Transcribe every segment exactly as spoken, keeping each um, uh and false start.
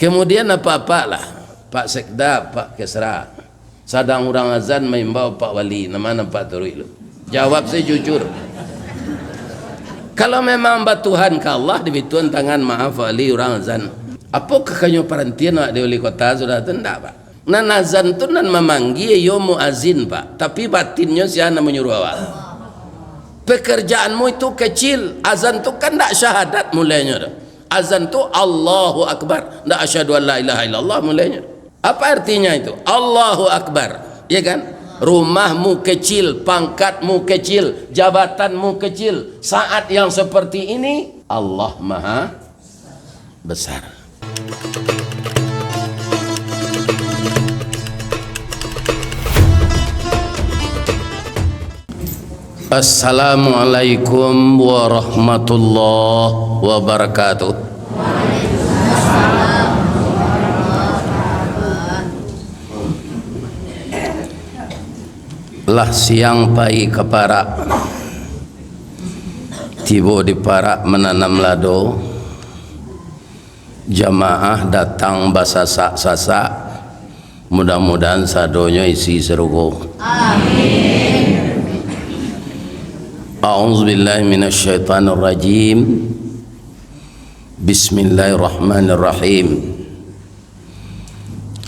Kemudian apak-apak lah, Pak Sekda, Pak Kesra, sadang urang azan maimbau Pak Wali, nan ma nampak turuik lu? Jawab se jujur. Kalau memang batuhan ka Allah, dibituan tangan, maaf Pak Wali, urang azan. Apokoh kanyo parantian awak di wali kota sudah tu? Ndak, Pak. Nan azan tu nan mamanggie, iyo muazin, Pak. Tapi batinnyo sia nan manyuruah awak? Pekerjaanmu itu kecil. Azan tu kan ndak syahadat mulainyo tu. Azan tu Allahu Akbar. Ndak asyhadu an la ilaha illallah mulainyo. Apa artinya itu? Allahu Akbar. Ya kan? Rumahmu kecil, pangkatmu kecil, jabatanmu kecil. Saat yang seperti ini, Allah Maha Besar. Assalamualaikum warahmatullahi wabarakatuh. Lah siang pai ka parak, tibo di parak mananam lado. Jamaah datang basasak-sasak, mudah-mudahan sadonyo isi sarugo. Amin. A'udzubillahi minasyaitonirrajim. Bismillahirrahmanirrahim.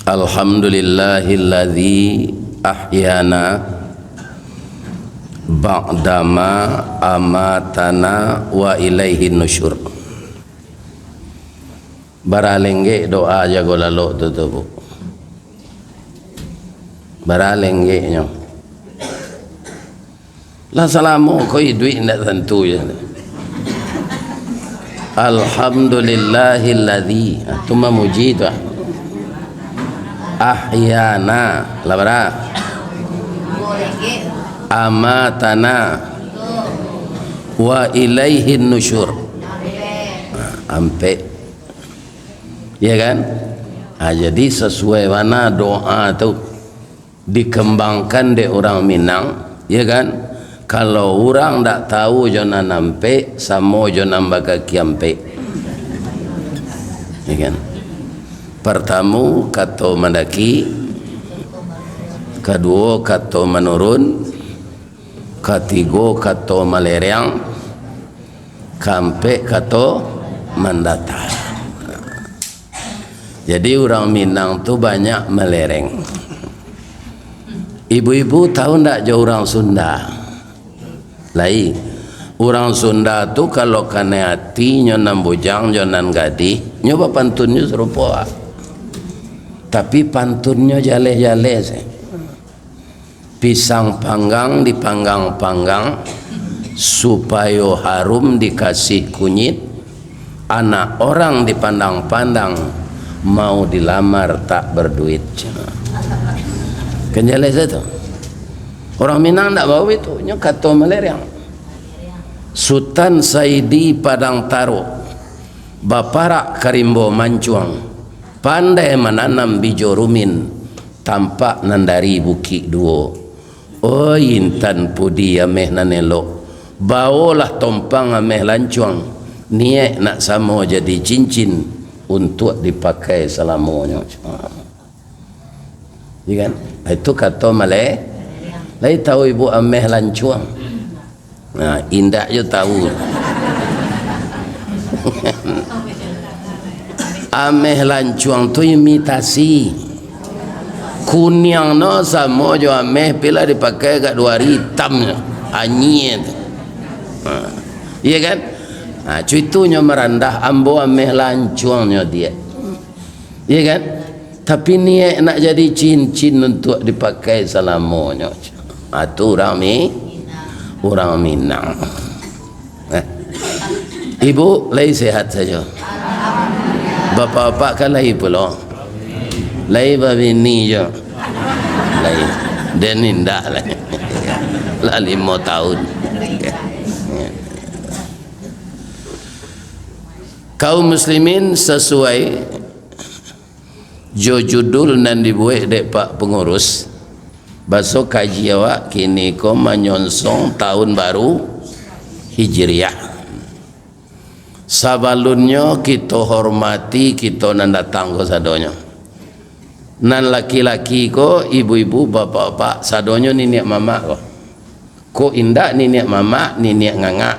Alhamdulillahilladzi ahyana ba'dama amatana wa ilaihin nusyur. Bara lenggek doa jago lalok tu, tu, Bu? Bara lenggeknyo? Lah salamo ko iduik ndak tantu je. Alhamdulillahilladzi. Ah, tu mamuji tu, ah. Ahyana. Lah bara? Amatana. Wa ilaihin nusyur. Ah, ampek. Ya kan? Ah, jadi sasuai bana doa tu dikembangkan dek urang Minang, ya kan? Kalau urang ndak tahu jo nan ampek, samo jo nan bakaki ampek. Ya kan? Partamo, kato mandaki, kaduo, kato manurun, katigo, kato malereang, kaampek, kato mandata. Jadi, urang Minang tu banyak malereng. Ibu-ibu tahu ndak jo urang Sunda? Lai. Urang Sunda tu, kalau kanai ati, nyo nan bujang jo nan gadih, nyo bapantunnyo sarupo. Tapi, pantunnyo jaleh-jaleh se. Pisang panggang dipanggang-panggang, supayo harum dikasih kunyit, anak orang dipandang-pandang, mau dilamar tak berduit. Kan jaleh sajo tu. Urang Minang ndak bau itu, nyo kato malereang. Sutan Saidi Padang Tarok, baparak ka rimbo mancuang, pandai mananam bijo rumin, tampak nan dari Bukik Duo. Oi, intan pudi ameh nan elok, baolah tompang ameh lancuang, niaik nak samo jadi cincin, untuak dipakai salamonyo. Ya kan? Itu kato maleh. Lai tahu ibu ameh lancuang? Nah, indak jo tahu. Ameh lancuang tu imitasi. Kuniang no samo jo ameh, pila dipakai agak duo hari, itam nyo. Anyia tu. Ha. Iya kan? Ha, cuitunyo marandah, ambo ameh lancuang nyo diak. Iya kan? Tapi niaik nak jadi cincin untuak dipakai salamonyo. Ah, tu urang Mi-, urang Minang. Eh. Ibu lai sehat sajo. Bapak-bapak kan lai pulo. Lai babini jo. Lai. Den indak lai. Lah limo tahun. Kaum muslimin, sasuai jo judul nan dibuek dek Pak Pangurus, baso kaji awak kini ko manyonsong tahun baru Hijriah. Sabalunnyo kito hormati kito nan datang ko sadonyo. Nan laki-laki ko, ibu-ibu, bapak-bapak, sadonyo niniak mamak ko. Ko indak niniak mamak, niniak ngangak.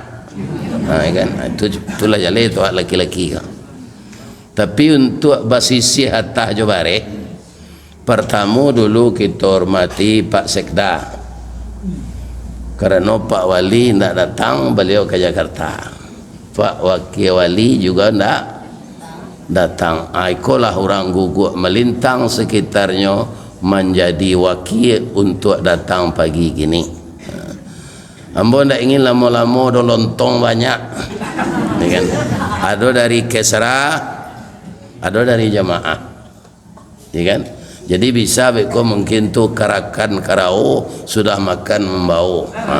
Ha, kan? Ha, itu, itulah jaleh tu hak laki-laki ko. Tapi untuak basisiah atah jo bareh, partamo dulu kito hormati Pak Sekda. Karano Pak Wali indak datang, baliau ka Jakarta. Pak Wakil Wali juga ndak datang. Ah, ikolah urang guguak malintang sakitarnyo manjadi wakil untuak datang pagi kini. Ambo ndak ingin lamo-lamo doh, lontong banyak. Ya kan? Ado dari Kesra, ado dari jamaah. Ya kan? Jadi bisa beko mungkin tu karakan karao, sudah makan mambao. Ha.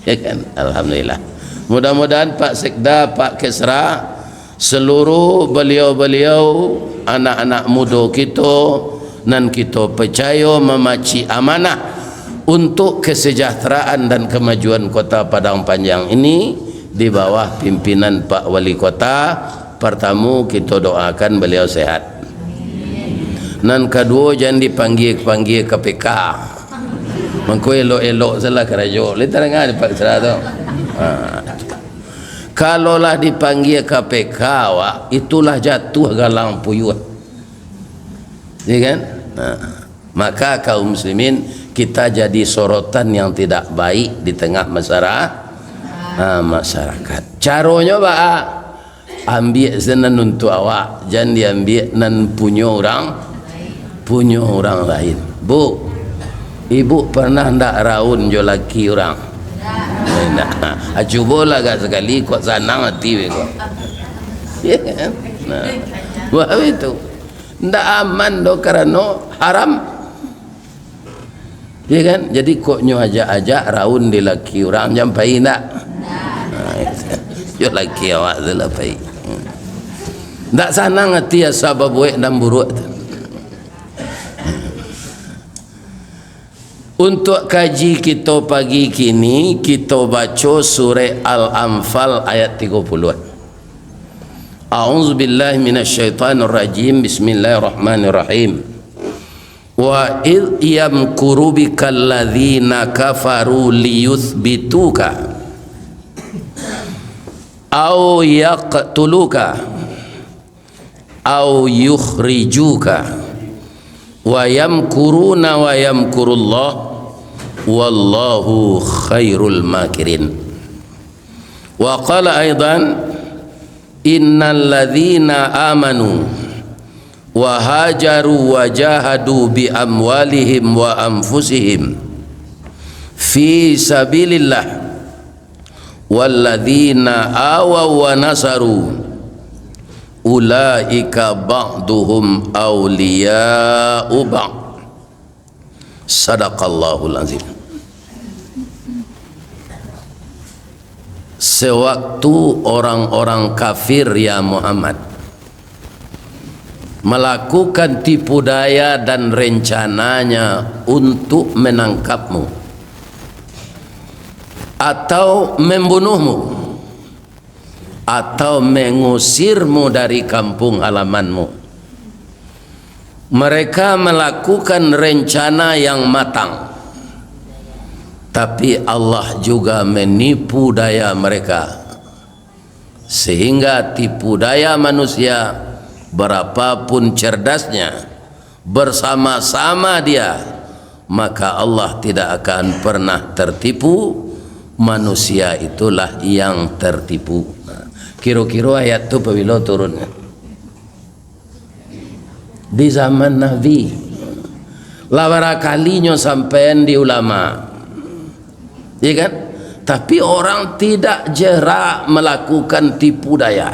Ya kan? Alhamdulillah. Mudah-mudahan Pak Sekda, Pak Kesra, seluruh baliau-baliau, anak-anak mudo kito, nan kito picayo mamacik amanah untuk kesejahteraan dan kemajuan Kota Padang Panjang ini di bawah pimpinan Pak Wali Kota, partamo kito doakan baliau sehat. Nan kaduo, jan dipanggia-panggia K P K. Mangko elok-elok salah karajo. Lai tadanga di Pak Kesra tu. Ha. Kalau lah dipanggia K P K awak, itulah jatuah galang puyuah. Ya kan? Ha. Maka kaum muslimin, kita jadi sorotan yang tidak baik di tengah masyara-, ha, masyarakat. Caronyo baa? Ambiak se nan untuak awak, jan diambiak nan punyo urang, punyo urang lain. Bu, ibu pernah ndak raun jo laki urang? Ndak. Ah, cubolah agak sakali, kok sanang ati beko. Ya kan? Nah, baa itu. Ndak aman doh, karano haram. Ya kan? Jadi, kok nyo ajak-ajak raun di laki urang, jan pai ndak? Nah, itu. Yo laki awak tu lah pai. Ndak sanang ati asa babuek nan buruak tu. Untuak kaji kito pagi kini, kito baco surek Al-Anfal ayat tigo puluah. A'udzubillahi minasyaitonirrajim. Bismillahirrahmanirrahim. Wa idh yamkuru bikal ladzina kafaru liyutsbituka au yaqtuluka au yukhrijuka wa yamkuruna wa yamkurullah wallahu khairul makirin. Wa qala aidan, innal ladzina amanu wa hajaru wa jahadu bi amwalihim wa anfusihim fi sabilillah, walladzina awaw wa nasaru, ulaika ba'duhum awliya'u ba'd. Sadaqallahul azim. Sewaktu orang-orang kafir, ya Muhammad, melakukan tipu daya dan rencananya untuk menangkapmu atau membunuhmu, atau mengusirmu dari kampung halamanmu. Mereka melakukan rencana yang matang, tapi Allah juga menipu daya mereka, sehingga tipu daya manusia, berapapun cerdasnya, bersama-sama dia, maka Allah tidak akan pernah tertipu, manusia itulah yang tertipu. Nah, kiro-kiro ayat tu pabilo turun? Di zaman Nabi. Lah barakalinyo sampaian di ulama. Ya kan? Tapi orang tidak jerak melakukan tipu daya.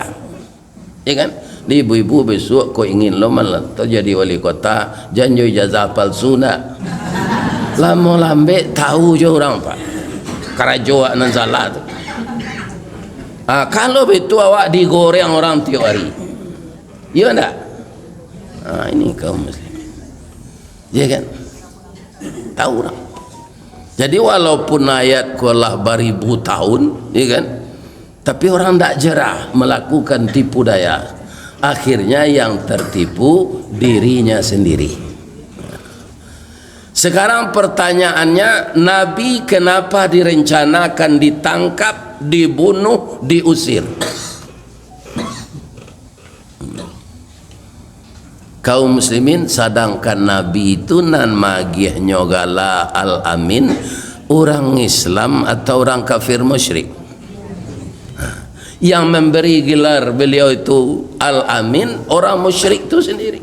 Ya kan? Di ibu-ibu besok kok ingin lo malanto jadi wali kota, jan jo ijazah palsu ndak? Lamo lambek tahu jo urang, Pak. Karajo awak nan salah tu. Ah, kalau begitu awak digoreng orang tiok hari. Iya ndak? Ah, ini kaum muslimin. Ya kan? Tahu urang. Jadi, walaupun ayat ko lah baribu tahun, ya kan? Tapi orang ndak jerah melakukan tipu daya. Akhirnya yang tertipu dirinya sendiri. Sekarang pertanyaannya, Nabi kenapa direncanakan ditangkap, dibunuh, diusir? Kaum muslimin, sadangkan Nabi itu nan magiahnyo gala Al-Amin, urang Islam atau urang kafir musyrik? Yang memberi gelar beliau itu Al-Amin, orang musyrik tu sendiri.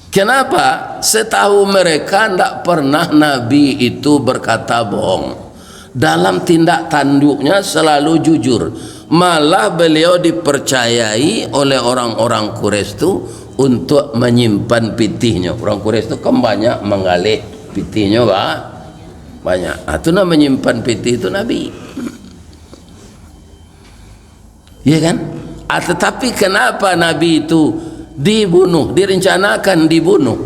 Kenapa? Setahu mereka, ndak pernah Nabi itu berkata bohong. Dalam tindak tanduknya selalu jujur. Malah beliau dipercayai oleh orang-orang Quraisy tu untuk menyimpan pitihnyo. Orang Quraisy tu kan banyak manggaleh pitihnyo, ba-, banyak. Ah, tu nah, menyimpan pitih tu Nabi. Ya kan? Ah, tetapi kenapa Nabi itu dibunuh, direncanakan dibunuh?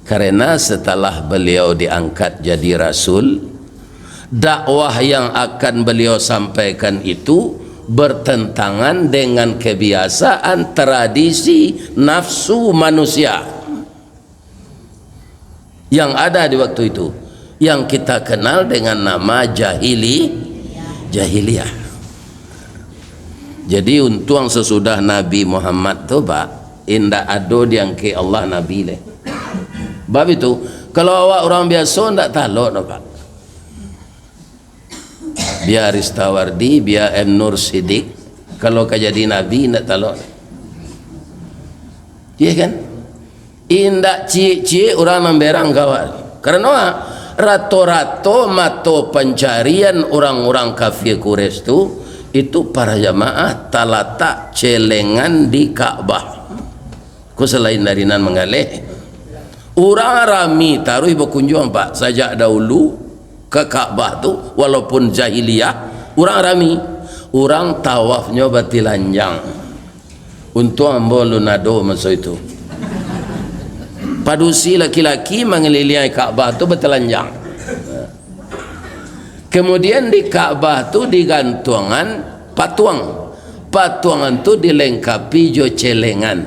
Karena setelah beliau diangkat jadi rasul, dakwah yang akan beliau sampaikan itu bertentangan dengan kebiasaan, tradisi, nafsu manusia yang ada di waktu itu, yang kita kenal dengan nama jahili-, jahiliyah. Jadi, untuang sasudah Nabi Muhammad tu, Pak, indak ado diangkek Allah Nabi lai. Bab itu, kalau awak urang biaso, ndak talok doh, Pak. Bia Aristawardi, bia M Nur Sidik, kalau ka jadi nabi, indak talok. Iya kan? Indak ciek-ciek urang nan berang ka awak. Karano, rato-rato mato pancarian urang-urang kafir Quraisy tu, itu para jamaah talatak celengan di Ka'bah. Ko salain dari nan manggaleh, urang rami taruih bakunjuang, Pak. Sajak dahulu ka Ka'bah tu, walaupun jahiliyah, urang rami. Urang tawafnyo batilanjang. Untuang ambo alun ado maso itu. Padusi laki-laki mangaliliangi Ka'bah tu batilanjang. Kemudian di Ka'bah tu digantuangan patuang. Patuangan tu dilengkapi jo celengan.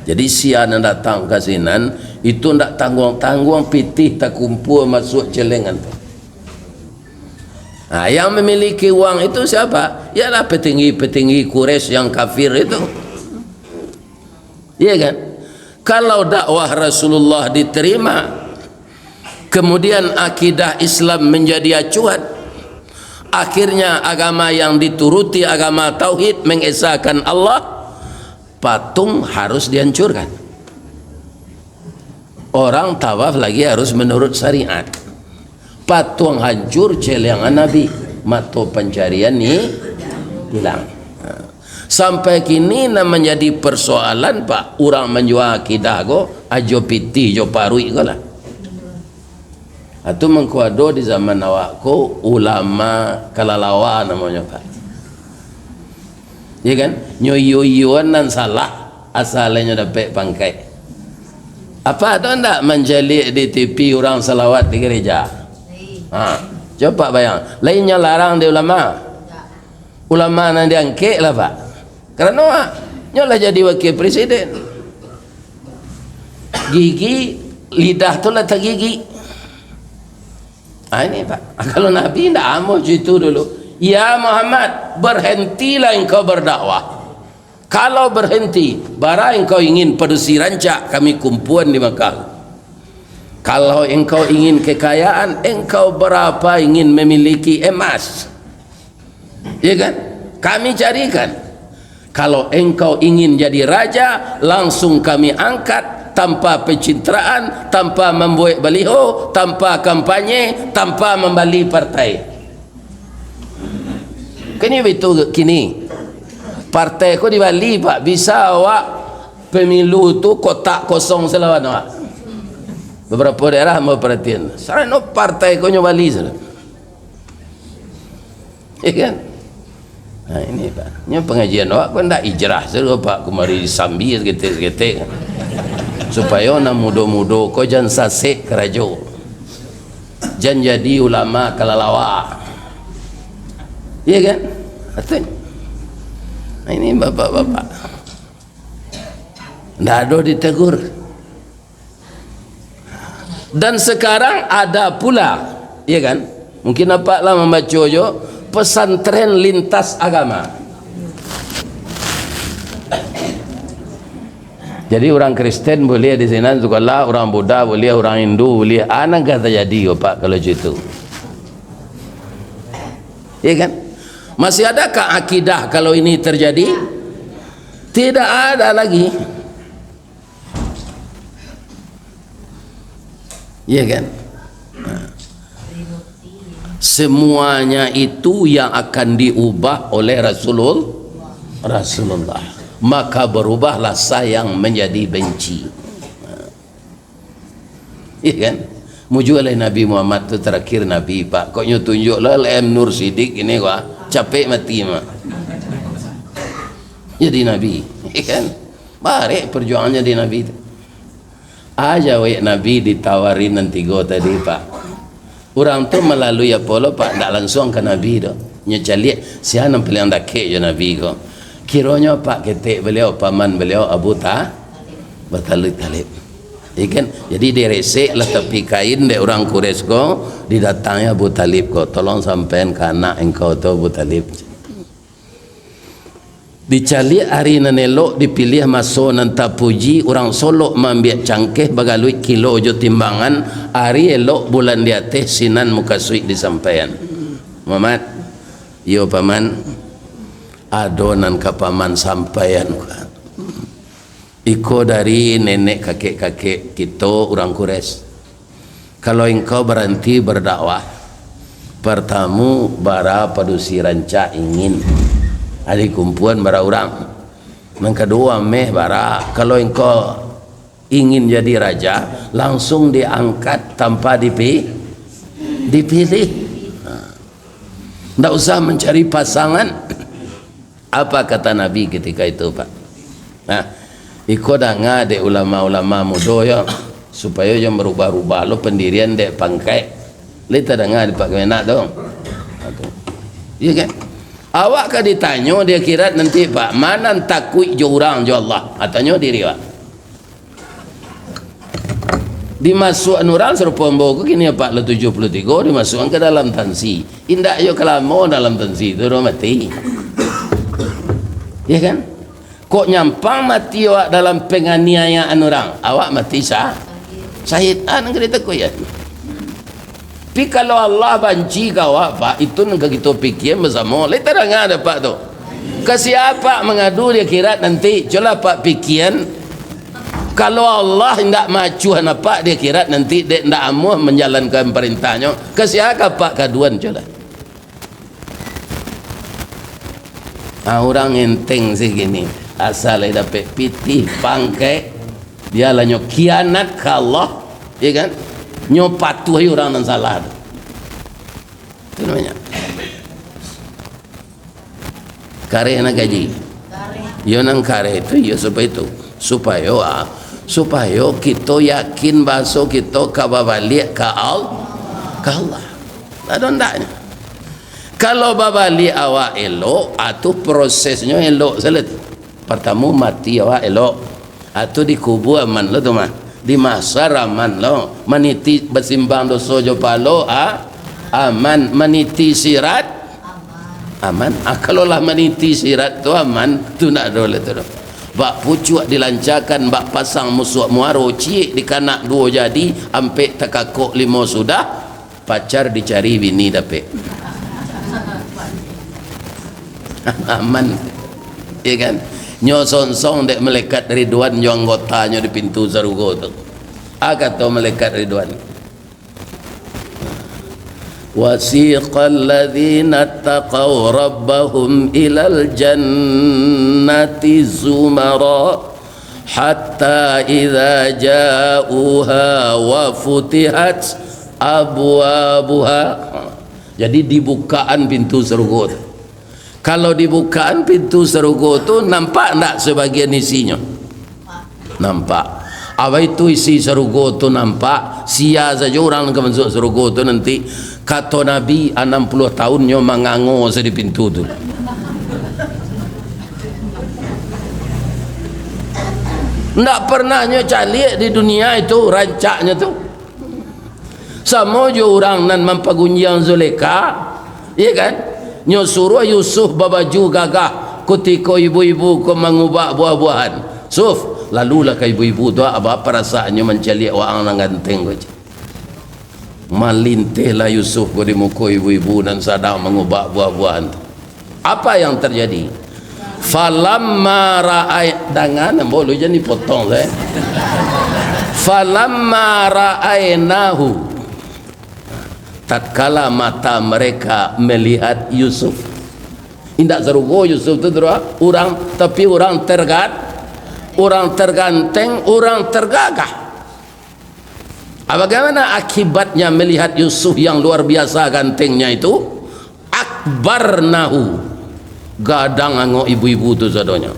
Jadi, sia nan datang ka sinan, itu ndak tangguang-tangguang pitih takumpua masuak celengan tu. Nah, yang memiliki uang itu siapa? Ialah petinggi-petinggi Quraisy yang kafir itu. Iya kan? Kalau dakwah Rasulullah diterima, kemudian akidah Islam menjadi acuan, akhirnya agama yang dituruti agama tauhid, mengesahkan Allah, patung harus dihancurkan. Orang tawaf lagi harus menurut syariat. Patuang hancur, celengan Nabi, mato pancarian ni hilang. Sampai kini nan manjadi persoalan, Pak, urang manjua akidah ko, ajo pitih jo paruik ko lah. Atu mangko ado di zaman awak ko ulama kalalawa namonyo, Pak. Iya kan? Nyo iyo-iyoan nan salah, asal nyo dapek pangkek. Apa tu ndak mancaliak di T V urang salawat di gereja? Ha, coba bayang. Lain nyo larang di ulama. Ulama nan diangkek lah, Pak. Karano, ah, nyo lah jadi wakil presiden. Gigi, lidah tu lah tagigi. Ah, ini, Pak. Kalau Nabi ndak amuah situ dulu. "Ya Muhammad, berhentilah engkau berdakwah. Kalau berhenti, bara engkau ingin padusi rancak kami kumpuan di Makkah. Kalau engkau ingin kekayaan, engkau berapa ingin memiliki emas?" Ya kan? Kami carikan. Kalau engkau ingin jadi raja, langsung kami angkat tanpa pencitraan, tanpa mambuek baliho, tanpa kampanye, tanpa mambali partai. Kini bitu kini. Partai ko dibali, Pak. Bisa awak pemilu tu kotak kosong salawan awak. Beberapa daerah ambo paratian. Sarano partai ko nyo bali sudah. Ya kan? Nah, ini, Pak. Nyo pengajian awak ko ndak ijrah sajo, Pak. Kumari sambi saketek-saketek. Supayo nan mudo-mudo ko jan sasek karajo. Jan jadi ulama kalalawa. Iya kan? Betul. Nah, ini bapak-bapak. Ndak ado ditegur. Dan sekarang ada pula, iya kan? Mungkin apak lah mambaco jo, pesantren lintas agama. Jadi, urang Kristen buliah di sinan sakolah, urang Buddha buliah, urang Hindu buliah. A nan ka tajadi ko, Pak, kalau cak itu? Iya kan? Masih adakah akidah kalau ini terjadi? Tidak ada lagi. Iya kan? Nah. Semuanya itu yang akan diubah oleh Rasulul-, Rasulullah. Maka berubahlah sayang menjadi benci. Iya kan? Mujua lah Nabi Muhammad tu terakhir Nabi, Pak. Kok nyo tunjuk lah L M Nur Sidik ini, wah, capek mati, mak. Jadi Nabi, iya kan? Barek perjuangannya di Nabi tu. Aja wek Nabi ditawari nan tigo tadi, Pak. Urang tu malalui apo lo, Pak, ndak langsuang ka Nabi doh. Nyo caliak, sia nan paliang dakek jo Nabi ko. Kironyo, Pak, ketek baliau, paman baliau, Abu Ta-, Abu Talib, Talib. Iya kan? Jadi, diresek lah tapi kain dek urang Quraisy ko, didatangi Abu Talib ko, "Tolong sampaian ka anak engkau tu, Abu Talib." Dicaliak ari nan elok, dipiliah maso nan tapuji, urang Solok maambiak cangkeh, bagaluik kilo jo timbangan, ari elok bulan di ateh, sinan mukasuik disampaian. Muhammad, iyo paman, ado nan ka paman sampaian. Iko dari nenek kakek-kakek kito urang Quraisy. Kalau engkau baranti berdakwah, partamu, bara padusi rancak ingin, ado kumpuan bara urang. Nan kaduo, ameh bara. Kalau engkau ingin jadi raja, langsung diangkat tanpa dipi-, dipilih. Nah. Ndak usah mencari pasangan. Apa kata Nabi ketika itu, Pak? Nah, iko danga dek ulama-ulama mudo yo, supayo jan barubah-rubah lo pendirian dek pangkaik. Lai tadanga di Pak Kemenak tu? Nah, tu. Iya kan? Awak ka ditanyo di akhirat nanti, Pak, ma nan takuik jo urang jo Allah? Ha, tanyo diri awak. Dimasuakan urang sarupo ambo ko kini, Pak, lah tujuah puluah tigo, dimasuakan ka dalam tansi. Indak yo ka lamo dalam tansi tu, dah mati. Ya kan? Kok nyampang mati awak dalam penganiayaan urang, awak mati sa-, sahid. Ah, nan ka ditakuik, ya. Tapi kalau Allah banci ka awak, Pak, itu nan ka kito pikian basamo. Lai tadanga dek Apak tu? Ka sia Apak mangadu di akhirat nanti? Cubolah Apak pikian. Kalau Allah indak maacuahan Apak di akhirat nanti, dek indak amuah manjalankan parentah-Nyo, ka sia ka Apak kaduan? Cubolah. Ah, urang enteng se kini, asal lai dapek pitih, pangkek, bialah nyo kianat ka Allah, ya kan? Nyo patuahi urang nan salah tu. Itu namanya. Kareh nan kaji. Yo, nan kareh tu, yo, supayo itu. Supayo, ah, supayo kito yakin baso kito ka babaliak ka Al-, ka Allah. Ado ndaknyo. Kalau babaliak awak elok, ah, tu prosesnyo elok sajo tu. Partamo mati awak elok. Ah, tu dikubua aman lo tu mah. Di mahsyar aman lo. Maniti basimbang doso jo pahalo, ah, aman. Maniti sirat, aman. Ah, kalau lah maniti sirat tu aman, tu ndak ado lah tu doh. Bak pucuak dilancakan, bak pasang musuak muaro, ciek dikanak duo jadi, ampek takakok limo sudah, pacar dicari, bini dapek. Aman. Ya kan? Nyo songsong dek malaikat Ridwan jo anggotanyo di pintu sarugo tu. A kato malaikat Ridwan, "Wasiqal ladzina taqaw rabbahum ilal jannati zumara, hatta idza ja'uha wa futihat abwabuha." Jadi, dibukaan pintu sarugo tu. Kalau dibukaan pintu sarugo tu, nampak ndak sabagian isinyo? Nampak. Awai tu isi sarugo tu nampak, sia sajo urang nan ka masuak sarugo tu nanti. Kato Nabi, anam puluah taun nyo mangango sa di pintu tu. Ndak pernah nyo caliak di dunia itu, rancaknyo tu. Samo jo urang nan mampagunjiang Zulekha, iya kan? Nyo suruah Yusuf babaju gagah kutiko ibu-ibu ko mangubak buah-buahan. "Suf, lalulah ka ibu-ibu tu, a, baa parasaannyo mancaliak waang nan ganteng ko," cek. Malintehlah Yusuf ko di muko ibu-ibu nan sadang mangubak buah-buahan tu. Apa yang terjadi? Falamma ra'ai-, dangan, ambo lu jan dipotong, eh. Falamma ra'ainahu, tatkala mata mereka melihat Yusuf. Indak sarugo Yusuf tu, urang, tapi urang tergan-, urang terganteng, urang tergagah. Ah, bagaimana akibatnya melihat Yusuf yang luar biasa gantengnya itu? Akbarnahu. Gadang angok ibu-ibu tu sadonyo.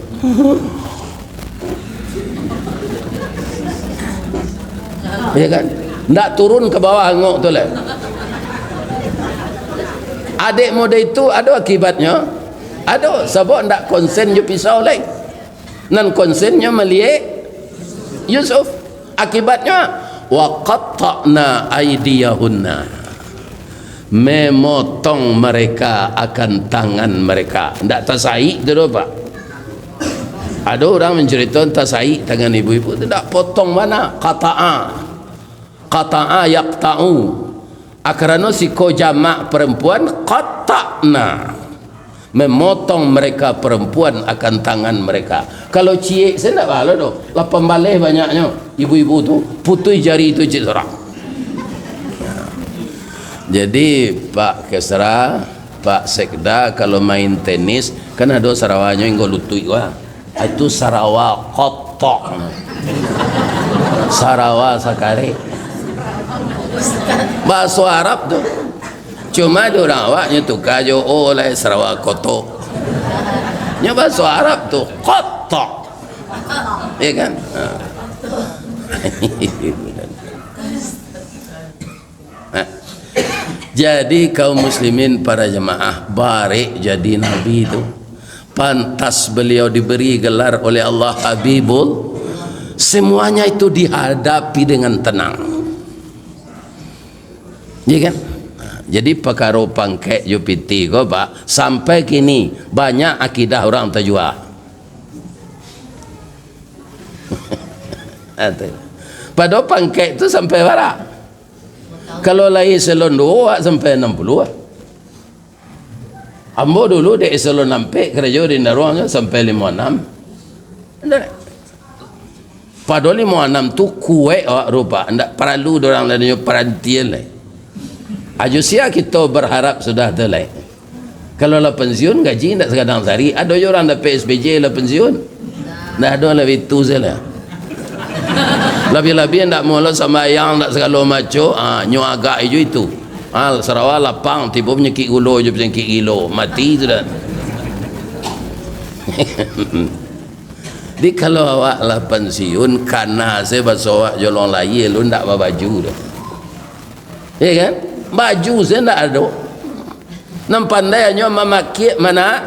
Ya kan? Ndak turun ka bawah angok tu lai. Adek mode itu ado akibatnyo. Ado, sabab ndak konsen jo pisau lai. Nan konsennyo maliek Yusuf. Akibatnyo, "Wa qatta'na aidiyahunna." Memotong mereka akan tangan mereka. Ndak tasaik tu doh, Pak. Ado urang mancarito tasaik tangan ibu-ibu tu, ndak, potong bana. Qata'a. Qata'a yaqta'u. Ah, karano siko jamak perempuan, qata'na. Memotong mereka perempuan akan tangan mereka. Kalau ciek se ndak baa lo doh. Lapan baleh banyaknyo. Ibu-ibu tu, putuih jari tu ciek surang. Jadi, Pak Kesra, Pak Sekda, kalau main tenis, kan ado sarawanyo hinggo lutuik, wah. Itu sarawa kotok. Sarawa sakarek. Bahaso Arab tu. Cuma di urang awak nyo tuka jo o lai, sarawa kotok. Nyo bahaso Arab tu, kotok. Ya kan? Ha. Nah, jadi, kaum muslimin, para jamaah, barek jadi Nabi tu, pantas beliau diberi gelar oleh Allah Habibul, semuanya itu dihadapi dengan tenang. Ya kan? Jadi, pakaro pangkek jo pitih ko, Pak, sampai kini banyak akidah urang tajua. Padahal pangkek tu sampai bara? Kalau lai eselon duo, awak sampai anam puluah. Ambo dulu di eselon ampek, karajo di Indaruang tu sampai limo anam. Ndak. Padahal limo anam tu kuaik awak rupa, ndak paralu dorang lainyo parantian lai. Ajo sia kito berharap sudah tu lai. Kalau lah pensiun, gaji indak sagadang sari. Ado jo urang dapek S P J lah pensiun? Ndak ado lah, itu sajolah. Labiah-labiah ndak mulo sambayang, ndak sagalo maco, ah, nyo agak ijo itu. Ah, sarawa lapang, tibo panyakik gulo jo panyakik gilo, mati sudah. Jadi, kalau awak lah pensiun, kana se baso awak jolong lahia lu ndak babaju doh. Ya kan? Baju se ndak ado. Nan pandai hanyo mamakiak, mana,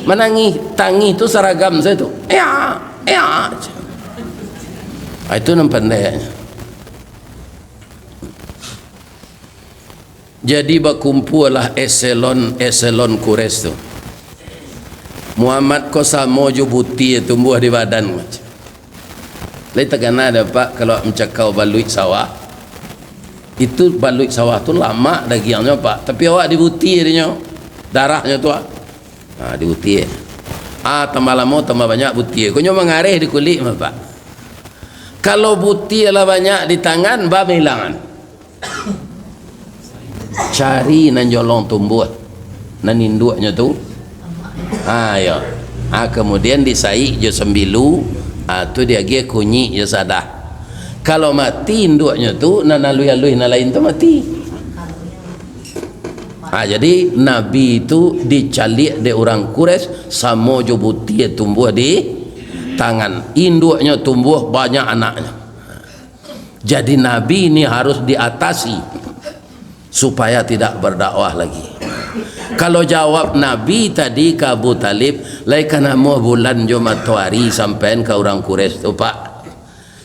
manangih. Tangih tu saragam se tu. Ya, ya. Ah, itu nan pandai hanyo. Jadi, bakumpualah eselon-eselon Quraisy tu. Muhammad ko samo jo butie tumbuah di badan. Lai takana dek Apak, kalau mancakau baluik sawah, itu baluik sawah tu lamak dagiangnyo, Pak, tapi awak dibutie dinyo, darahnyo tu, ah. Ha, dibutie. Ah, tambah lamo, tambah banyak butie. Konyo mangareh di kulik mah, Pak. Kalau butie lah banyak di tangan, ba mailangan. Cari nan jolong tumbuah, nan induaknyo tu. Ha, iyo. Ha, kamudian disaik jo sambilu, ha, tu diagiah kunyik jo sadah. Kalau mati induaknyo tu, nan aluih-aluih nan lain tu mati. Ha, jadi, Nabi tu dicaliak dek urang Quraisy samo jo butie tumbuah di tangan. Induaknyo tumbuah, banyak anaknyo. Jadi, Nabi ni harus diatasi supaya tidak berdakwah lagi. Kalau jawab Nabi tadi ka Abu Talib, "Lai ka namuah bulan jo matoari sampaian ka urang Quraisy tu, Pak.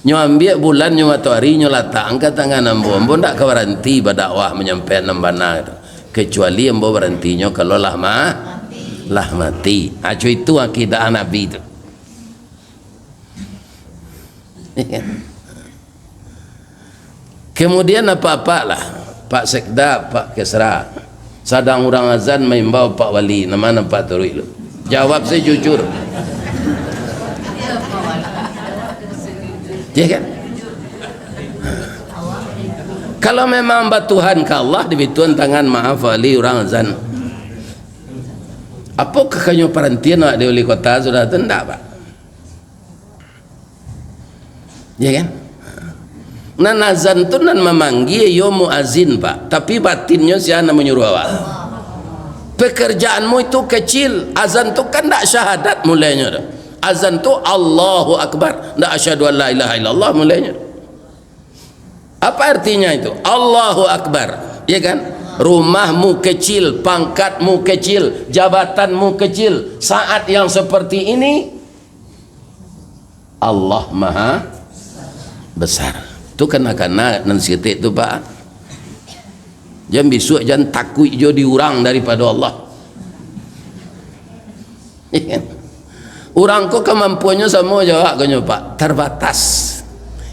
Nyo ambiak bulan jo matoari, nyo latakkan ka tangan ambo, ambo ndak ka baranti badakwah manyampaian nan bana tu, kecuali ambo barantinyo kalau lah ma-, lah mati." Ha, co itu akidah Nabi tu. Kemudian apak-apak lah, Pak Sekda, Pak Kesra, sadang urang azan maimbau Pak Wali, nan ma nan Apak turuik tu? Jawab sajo jujur. Ya kan? Kalau memang batuhan ka Allah, dibituan tangan, "Maaf, Wali, urang azan." Apokah kanyo parantian awak di wali kota sudah tu? Ndak, Pak. Ya kan? Nan azan tu nan mamanggia, iyo muazin, Pak. Tapi batinnyo sia nan manyuruah awak? Pekerjaanmu itu kecil. Azan tu kan ndak syahadat mulainyo tu. Azan tu Allahu Akbar. Ndak asyhadu an la ilaha illallah mulainyo. Apa artinya itu? Allahu Akbar. Ya kan? Rumahmu kecil, pangkatmu kecil, jabatanmu kecil. Saat yang seperti ini, Allah Maha Besar. Tu kana-kana nan saketek tu, Pak. Jan bisuak, jan takuik jo di urang daripado Allah. Urang ko kamampuannyo samo jo awak ko nyo, Pak. Terbatas.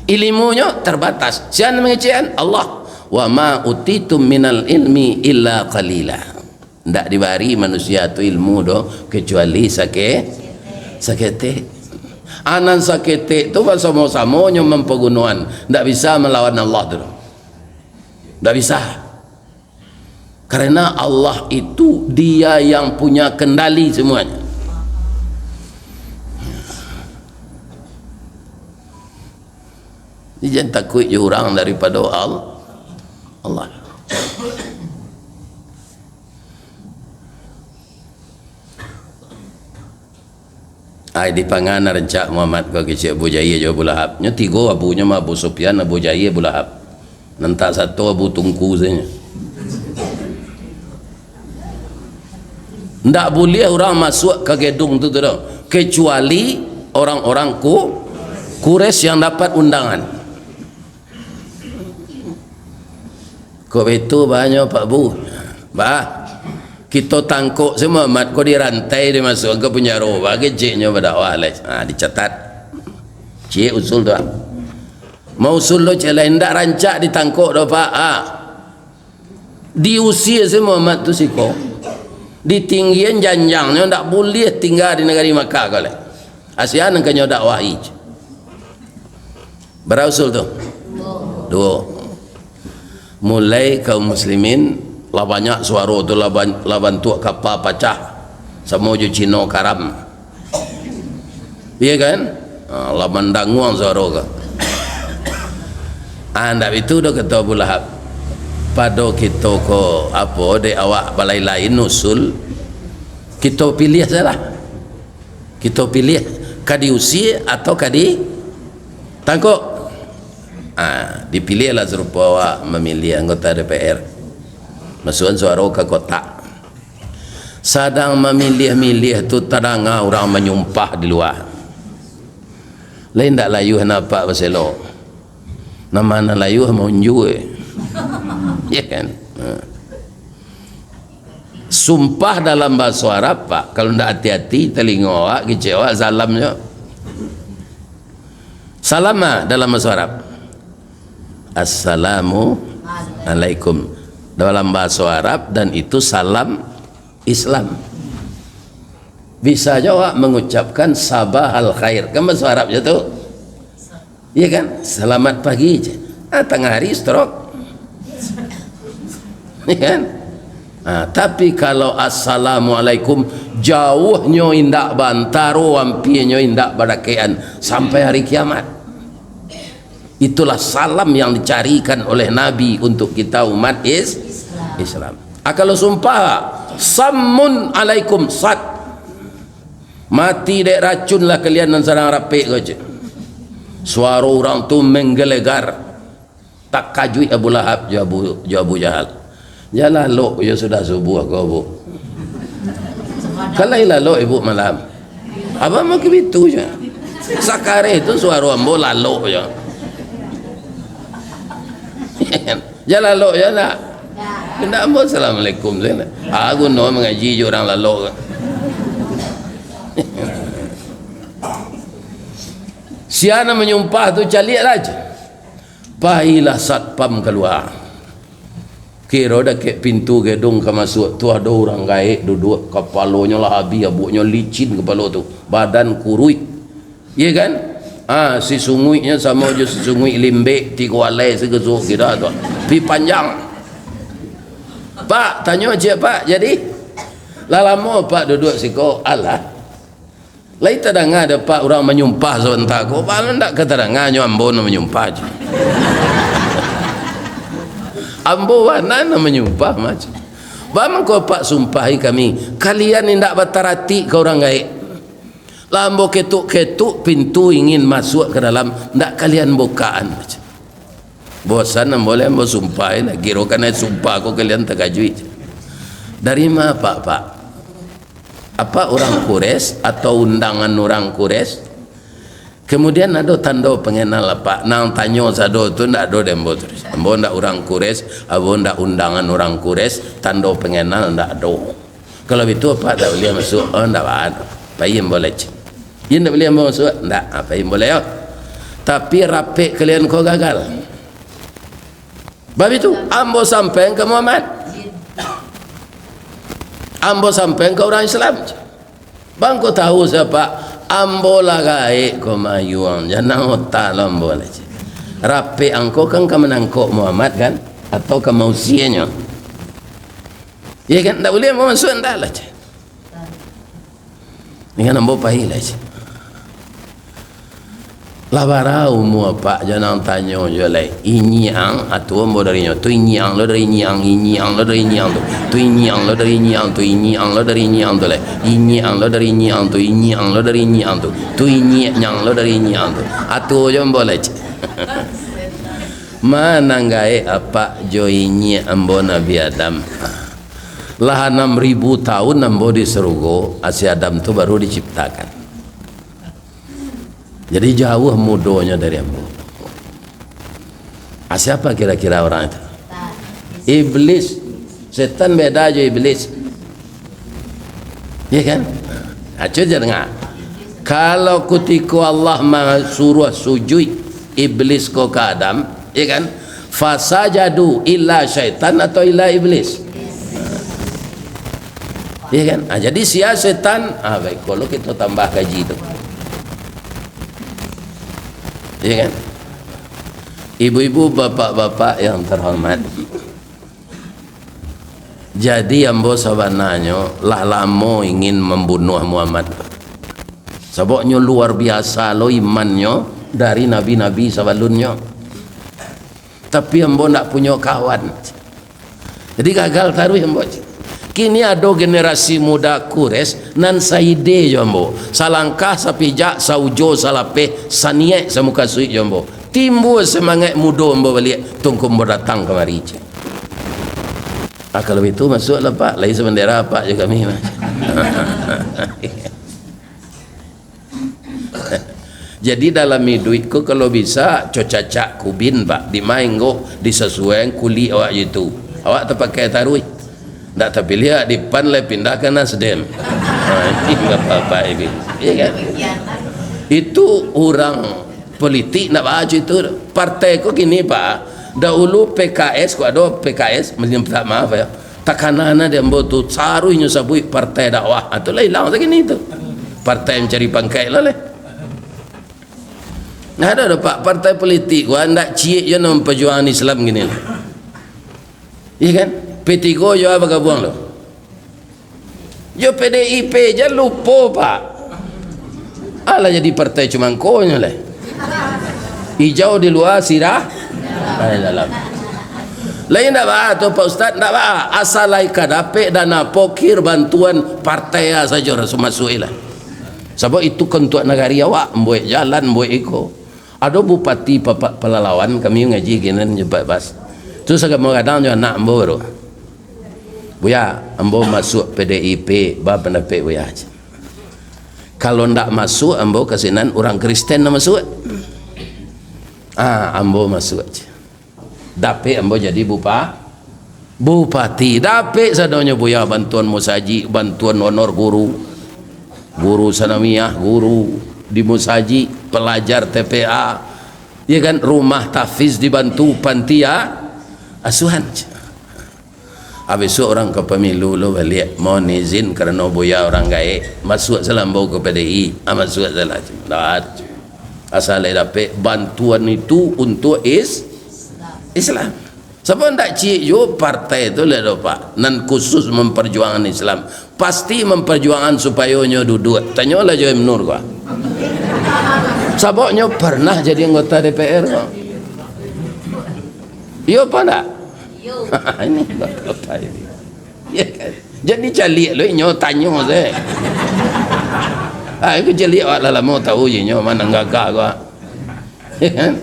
Ilimunyo terbatas. Sia nan mangecekan? Allah. "Wa ma utitum minal ilmi illa qalila." Ndak dibari manusia tu ilmu doh, kecuali sake-, saketek. A nan saketek tu basamo-samonyo mampagunoan, ndak bisa malawan Allah tu doh. Ndak bisa. Karena Allah itu Dia yang punya kendali semuanya. Jadi, jan takuik jo urang daripado Al-, Allah. Ai, di pangan rancak Muhammad ko kecek Abu Jahil jo Abu Lahab. Nyo tigo abunyo mah, Abu Sufyan, Abu Jahil, Abu Lahab. Nan tak sato Abu Tungku sajo. Ndak buliah urang masuak ka gedung tu, tu doh, kecuali orang-orang Ku-, Quraisy yang dapat undangan. Kok baitu banyo, Pak Bu? Bah, kito tangkok si Muhammad ko, dirantai, dimasuakkan ka panjaro, bah, keceknyo badakwah lai. Ha, dicatat. Ciek usul tu, ah. Mausul lo ciek lai, ndak rancak ditangkok doh, Pak. Ah. Diusia si Muhammad tu siko. Ditinggian janjangnyo, ndak buliah tingga di nagari Makkah ko lai. Asia nan kanyo dakwahi. Bara usul tu? Duo. Mulai kaum muslimin, lah banyak suaro tu, lah ban-, lah bantuak kapa pacah, samo jo Cino karam. Iya kan? Ha, lah mandanguang suaro ko. Ah, ndak itu doh kato Abu Lahab. Pado kito ko, apo, dek awak balain-lain usul, kito piliah sajolah. Kito piliah, ka diusia atau ka ditangkok? Ah, dipiliahlah sarupo awak mamiliah anggota D P R. Masuakan suaro ka kotak. Sadang mamiliah-miliah tu, tadanga urang manyumpah di lua. Lai ndak layuah napak baselok. Nan ma nan layuah maunjua. Ya kan? Ha. Sumpah dalam bahaso Arab, Pak, kalau ndak ati-ati, talingo awak, kicek awak, salam jo. Salam mah dalam bahaso Arab. Assalamu alaikum. Dalam bahaso Arab, dan itu salam Islam. Bisa jo awak mangucapkan sabahal khair. Kan bahaso Arab jo tu. Iya kan? Selamat pagi, cek. Ah, tangah hari stroke. Iya kan? Ah, tapi kalau assalamualaikum, jauahnyo indak baantaro, ampianyo indak badakekan, sampai hari kiamat. Itulah salam yang dicarikan oleh Nabi untuk kita umat Is-, Islam. Ah, kalau sumpah, sammun alaikum, sat. Mati dek racun lah kalian nan sadang rapek ko, cek. Suaro urang tu menggelegar. Takajuik Abu Lahab jo Abu, jo Abu Jahal. Jan lalok jo sudah subuah ko, Bu. Kan lai lalok ibu malam. Abang mah kibitu jo. Sakareh tu suaro ambo lalok jo. Jan lalok jo ndak? Ndak ambo assalamualaikum sajo. Ah, guno mangaji jo urang lalok. Sia nan manyumpah tu caliaklah. Pailah satpam kalua. Kiro dakek pintu gedung ka masuak tu ado urang gaek duduak, kapalonyo lah abih abuaknyo, licin kapalo tu, badan kuruik. Iya kan? Ah, sisunguiknyo samo jo sisunguik limbek, tigo alai sagesuak kira tu. Pi panjang. "Pak," tanyo ciek, "Pak, jadi lah lamo Pak duduak siko?" "Alah. Lai tadanga dek Apak urang manyumpah sabanta ko?" "Baa ndak ka tadanga, nyo ambo nan manyumpah," cek. "Ambo bana nan manyumpah mah," cek. "Baa mangko Apak sumpahi kami? Kalian indak bataratik ka urang gaek. Lah ambo ketuk-ketuk pintu ingin masuak ka dalam, ndak kalian bukaan," cek. "Bosan ambo lai, ambo sumpahi lah. Kiro kanai sumpah ko kalian takajuik," cek. "Dari ma Apak, Pak?" "Apak urang Quraisy atau undangan urang Quraisy?" Kemudian ado tando pangenal, Pak. Nan tanyo sado tu ndak ado di ambo tu. Ambo ndak urang Quraisy, ambo ndak undangan urang Quraisy, tando pangenal ndak ado. Kalau bitu, Apak ndak buliah masuak. Oh, ndak baa. Pai ambo lai, cek. Iyo, ndak buliah ambo masuak. Ndak, ah, pai ambo lai, yo. Tapi rapek kalian ko gagal. Bab itu, ambo sampaian ka Muhammad. Ambo sampaian ka urang Islam. Bang ko tahu sia, Pak? Ambo lah gaek ko mayuang, janang otak lo ambo lah, cek. Rapek angko kan ka manangkok Muhammad kan? Atau ka mausianyo? Iya kan? Ndak buliah ambo masuak, ndak lah, cek. Dengan ambo pai lah, cek. Lah bara umua Apak, janang tanyo jo lai. Inyiak ang, atu ambo dari nyo. Tu inyiak ang lo dari inyiak ang, inyiak ang lo dari inyiak ang tu. Tu inyiak ang lo dari inyiak ang tu, inyiak ang lo dari inyiak ang tu lai. Inyiak ang lo dari inyiak ang tu, inyiak ang lo dari inyiak ang tu. Tu inyiak nyang lo dari inyiak ang tu. Atu jo ambo lai, cek. Ma nan gaek Apak jo inyiak ambo Nabi Adam? Lah anam ribu taun ambo di sarugo, si Adam tu baru diciptakan. Jadi, jauah mudonyo dari ambo. Ah, siapa kira-kira orang itu? Iblis. Setan beda jo iblis. Iya kan? Aco ja dengar. Kalau kutiko Allah masuruah sujuik iblis ko ka Adam, iya kan? Fasajadu illa syaitan atau illa iblis? Iya kan? Ah, jadi sia setan, ah, baik, kalau kita tambah kaji tu. Iya kan? Ibu-ibu, bapak-bapak yang terhormat, jadi ambo sabananyo lah lamo ingin mambunuah Muhammad. Sababnyo luar biasa lo imannyo dari nabi-nabi sabalunnyo. Tapi ambo ndak punyo kawan. Jadi gagal taruih ambo. Kini ado generasi muda Quraisy nan saide jo ambo. Salangkah, sapijak, saujo, salapeh, saniaik, samukasuik jo ambo. Timbua semangaik mudo ambo baliak, tungku ambo datang kamari, cek. Ah, kalau itu masuaklah, Pak. Lai sabandera Apak jo kami mah. Jadi dalam iduik ko kalau bisa, co cacak kubin, Pak. Di ma inggo disasuaian kulik awak jo itu. Awak tapakai taruih. Ndak tapiliah di PAN, lai pindah ka Nasdem. Ha, ini bapak-bapak ini. Iya kan? Itu urang politik ndak baco itu. Partai ko gini, Pak. Dahulu P K S, ko ado P K S, minta maaf ya. Takana na di ambo tu, saruihnyo sabuik partai dakwah. Ha, tu lah ilang sagini tu. Partai mancari pangkaik lah leh. Nah, ado, ado, Pak, partai politik ko ndak ciek jo nan pajuangan Islam gini lah. Iya kan? P tiga jo bagabuang tu. Jo P D I P jan lupo, Pak. Alah jadi partai cumangkonyo leh. Ijau di lua, sirah di dalam. Lai ndak baa tu, Pak Ustaz, ndak baa. Asal lai ka dapek dana pokir bantuan partai sajo rasul masuak lah. Sabab itu kan untuak nagari awak, buek jalan, buek iko. Ado bupati Papak Palalawan, kami ngaji kinan jo Pak Bas. Tu sagamo gadang jo anak ambo tu. "Buya, ambo masuak P D I P, ba pandapek Buya?" Kalau ndak masuak, ambo ka sinan urang Kristen nan masuak. Ah, ambo masuak. Dapek ambo jadi bupa-, bupati. Dapek sadonyo, Buya, bantuan musajik, bantuan honor guru, guru sanawiyah, guru di musajik, pelajar T P A, ya kan, rumah tahfiz dibantu, panti a-, asuhan. Abih tu urang ka pamilu lo baliak, mohon izin karano Buya urang gaek, masuak salah ambo ka P D I, ah, masuak salah. Dah. Asal lai dapek bantuan itu untuak is-, Islam. Sabab ndak ciek juo partai tu lah do, Pak, nan khusus memperjuangkan Islam. Pasti memperjuangkan supayo nyo duduak. Tanyolah jo M Nur ko. Sabab nyo pernah jadi anggota D P R ko. Iyo apa ndak? Ini anggota ini. Ya kan? Jadi caliak lo inyo tanyo se. Ah, itu caliak awak lah lamo tahu je inyo ma nan gagah ko. Ya kan?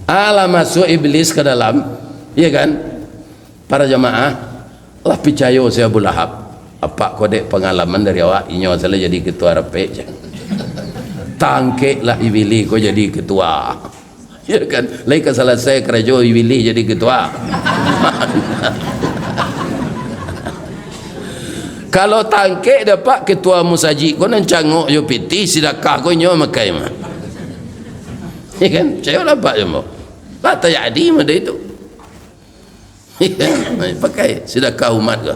Alah masuak iblis ka dalam, ya kan? Para jamaah, lah picayo si Abu Lahab. Apak ko dek pangalaman dari awak, inyo salah jadi ketua rapek je. Tangkeklah iblis ko jadi ketua. Ya kan? Lai ka salasai karajo iblis jadi ketua. Kalau tangkek dapek ketua musajik ko nan cangok jo pitih, sidakah ko inyo makai mah. Ya kan? Picayolah Pak jo ambo. Lah tajadi mah dari tu. Pakai sidakah umat ko.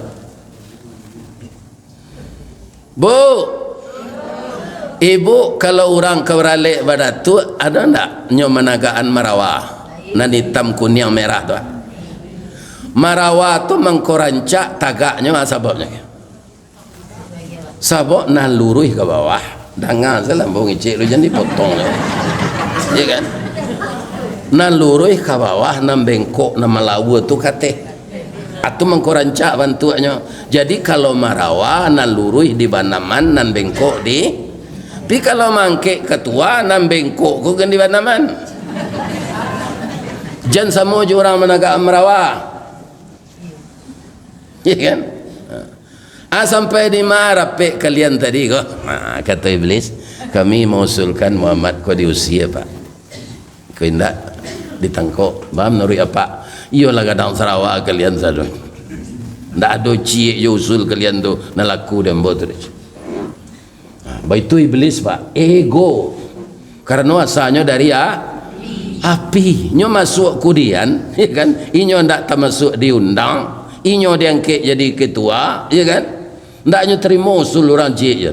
Bu, ibu, kalau urang ka baralek badatuak, ado ndak nyo managaan marawa? Nan itam, kuniang, merah tu. Marawa tu mangko rancak tagaknyo, ah, sababnyo. Sabab nan luruih ka bawah, danga salah ambo ngecek lu, jan dipotong nyo. Ya kan? Nan luruih ka bawah, nan bengkok, nan malawa tu ka ateh. Atu mangko rancak bantuaknyo. Jadi, kalau marawa, nan luruih di banaman, nan bengkok di, tapi kalau mangkek katua, nan bengkok ko kan di banaman. Jan samo jo urang managak marawa. Ya kan? Ah, sampai di ma rapek kalian tadi ko? Ah, kato Iblis, "Kami mausulkan Muhammad ko diusia, Pak." Ko indak, ditangkok. Ba manuruik apak? Iyolah gadang sarawa kalian sado. Ndak ado ciek jo usul kalian tu, nan laku di ambo tu. Nah, baitu iblis, Pak. Ego. Karano asalnyo dari a-, api. Nyo masuak kudian, ya kan? Inyo ndak tamasuak diundang, inyo diangkek jadi ketua, ya kan? Ndak nyo tarimo usul urang ciek je.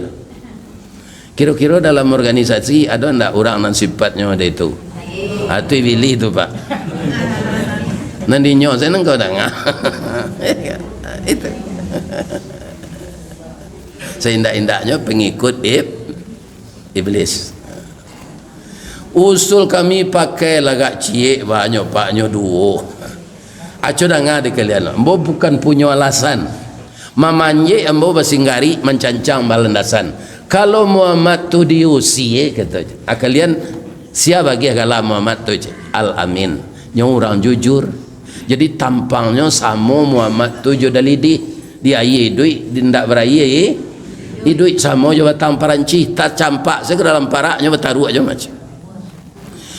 Kiro-kiro dalam organisasi ado ndak urang nan sifatnyo ado itu? Ha, tu iblis tu, Pak. Nan dinyo sajo nan kau danga. Itu. Saindak-indaknyo pangikut ib-, iblis. Usul kami pakai lagak ciek, banyak paknyo duo. Aco danga di kalian, ambo bukan punyo alasan. Mamanjek ambo basinggarik, mancancang balandasan. Kalau Muhammad tu diusie, kato, ah, kalian sia bagiah gala Muhammad tu, cek? Al-Amin. Nyo urang jujur. Jadi, tampangnyo samo Muhammad tu jo dalidih. Di aia iduik, di indak baraia i-, iduik, samo jo batang parancih, tacampak sajo ka dalam parak, nyo bataruak jo macam.